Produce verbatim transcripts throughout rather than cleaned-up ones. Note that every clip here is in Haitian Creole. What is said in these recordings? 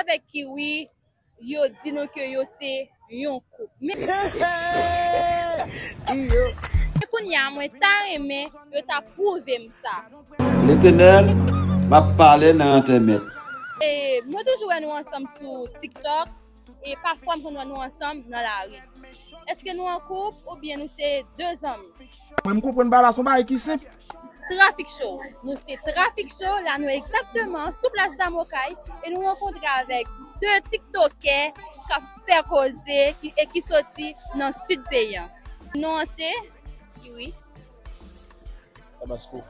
Avèk Kiwi, yo di nou ke yo se yon koup. Men, men kounye a, mwen ta renmen yo ta pwouve m sa. Letènèl, m ap pale nan entèmèt. E mwen toujou wè nou ansanm sou TikTok, e pafwa m konn wè nou ansanm nan lari. Èske nou an koup oubyen nou se de zanmi? Mwen, m konprann bagay la, se yon bagay ki senp. Trafik Show. Nou se Trafik Show, la nou egzakteman sou plas Damokay e nou rankontre avèk de tiktokè k ap fè koze ki, e ki soti nan sid peyi a. Non an se Kiwi. Tabasco.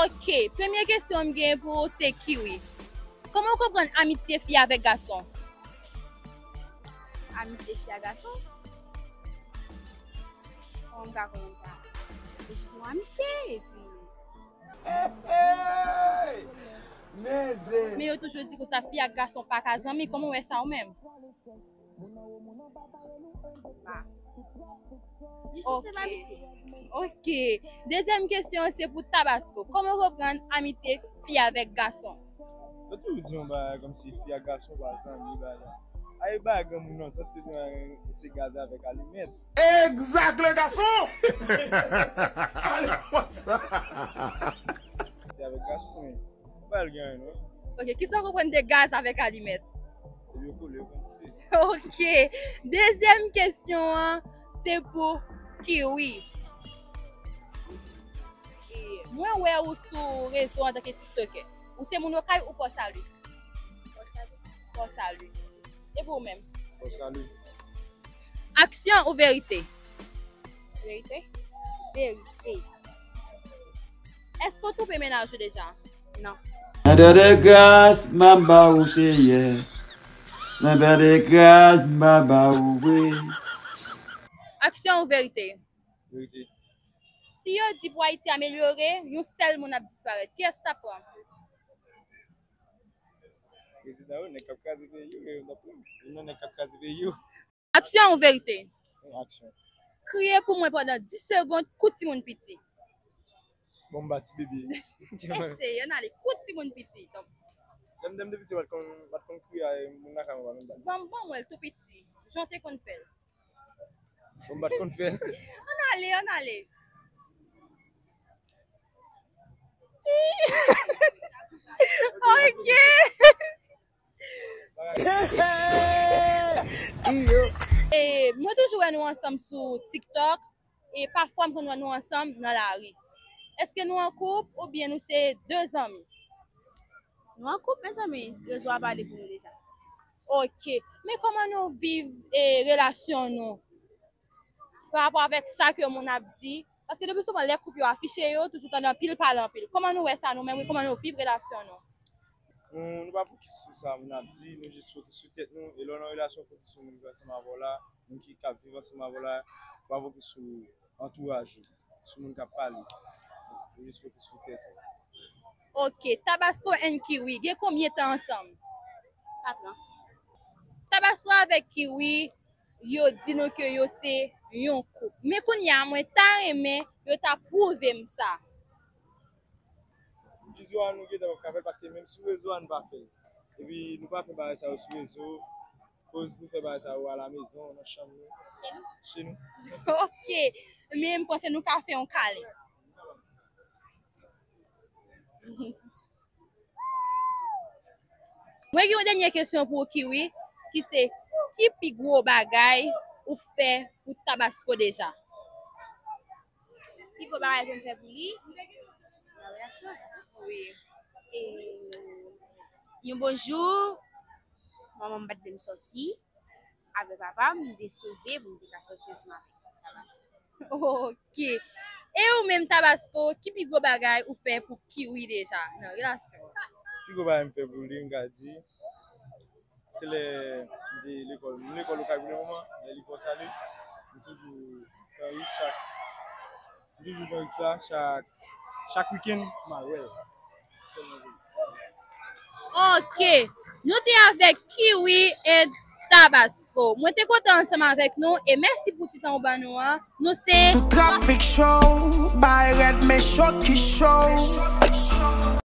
Ok, premye kesyon m gen pou ou se Kiwi. Kòman w konprann amitye fi avèk gason? Amitye fi a gason? Kòman m ka konprann sa? Se jis yon amitye, epi Hey, hey! Men zen. Men yo toujou di konsa, fi ak gason pa ka zanmi. Kòman w wè sa ou menm? Pa. Jis se Ok. Amitye. Ok. Dezyèm kesyon, se pou Tabasco. Kòman w konprann amitye fi avèk gason? Yo toujou di yon bagay kòmsi fi ak gason pa zanmi, bagay. Ay, bagay granmoun nan, tante te di yon bagay, se gaz avèk alimèt. Exact, le garçon! Ale konsa. Fi avèk gason, wi. Ou pa al gen anyen, non. Ok, kisa w konprann de gaz avèk alimèt? Epi yo kole, yo pran dife. Ok. Dezyèm kesyon an, se pou Kiwi. E mwen wè ou sou rezo antanke tiktokè. Ou se moun Okay ou Port Salut? Port Salut. Port Salut. E pou ou menm? Port Salut. Aksyon ou verite? Verite. Verite. Èske w twonpe mennaj ou deja? Non. Nan bèl de gras m ap ba ou, Seyè. Nan bèl de gras m ap ba ou vre. Aksyon ou verite? Verite. Si yo di pou Ayiti amelyore, yon sèl moun ap disparèt. Kiyès ou t ap pran? Prezidan yo, nèg k ap kraze peyi yo, yo t ap pran. Yo nan nèg k ap kraze peyi yo. Aksyon ou verite? Aksyon. Kriye pou mwen pandan dis segonn, kou timoun piti. Bon, m ba ti bebe. Eseye, ann ale, kou timoun piti. Donk, lè m, lè m te piti, m pa t konn, m pa t konn kriye, moun lakay mwen pa konn bat. Ban m, ban mwen l tou piti. Jan w te konn fè l. Bon, m pa t konn fè l. Ann ale, ann ale. Ok. E, mwen toujou wè nou ansanm sou TikTok, e pafwa m konn wè nou ansanm nan lari. Èske nou an koup oubyen nou se de zanmi? Nou an koup, mezanmi, rezo a pale pou nou deja. Ok. Men kòman nou viv, e, relasyon nou? Pa rapò avèk sa ke moun ap di. Paske depi souvan lè koup yo afiche yo, toujou tande anpil pale anpil. Kòman nou wè sa nou menm, kòman nou viv relasyon nou? Nou, nou pa fokis sou sa moun ap di, nou jis fokis sou tèt nou. E lè w nan relasyon, fokis sou moun ki ansanm avè w la, moun ki, k ap viv ansanm avè w la, pa fokis sou antouraj ou, sou moun k ap pale. Ou jis fokis sou tèt ou. Ok, Tabasco and Kiwi, gen konbyen tan ansanm? Kat an. Tabasco avèk Kiwi, yo di nou ke yo se yon koup. Men kounye a, mwen ta renmen yo ta pwouve m sa. Vizyo a nou gentan p ap ka fè l paske menm sou rezo a nou pa fè l. Epi nou pa fè bagay sa yo sou rezo. Koz nou fè bagay sa yo alamezon, nan chanm nou. Chez nous. Chez nous. Ok. Men m panse nou ka fè yon kale. Mwen gen yon dènye kesyon pou ou, Kiwi, ki se, ki pi gwo bagay ou fè pou Tabasco deja? Pi gwo bagay pou m fè pou li? Nan relasyon. Wi. E, yon bon jou, manman m pa t vle m sòti avè papa m, m te sove pou m te ka sòti ansanm avè l. Ok. E ou menm, Tabasco, ki pi gwo bagay ou fè pou Kiwi deja nan relasyon an? Pi gwo bagay m fè pou li, m ka di, se lè m te lekòl. M lekòl Okay pou le moman, lè li Port Salut, m toujou pran risk chak, m toujou pran risk la chak, chak wikenn, m al wè l. Ok. Nou te avèk Kiwi and Tabasco. Mwen te kontan ansanm avèk nou e mèsi pou ti tan ou ban nou an. Nou se Tout Trafik Show, bay rèd men cho ki cho.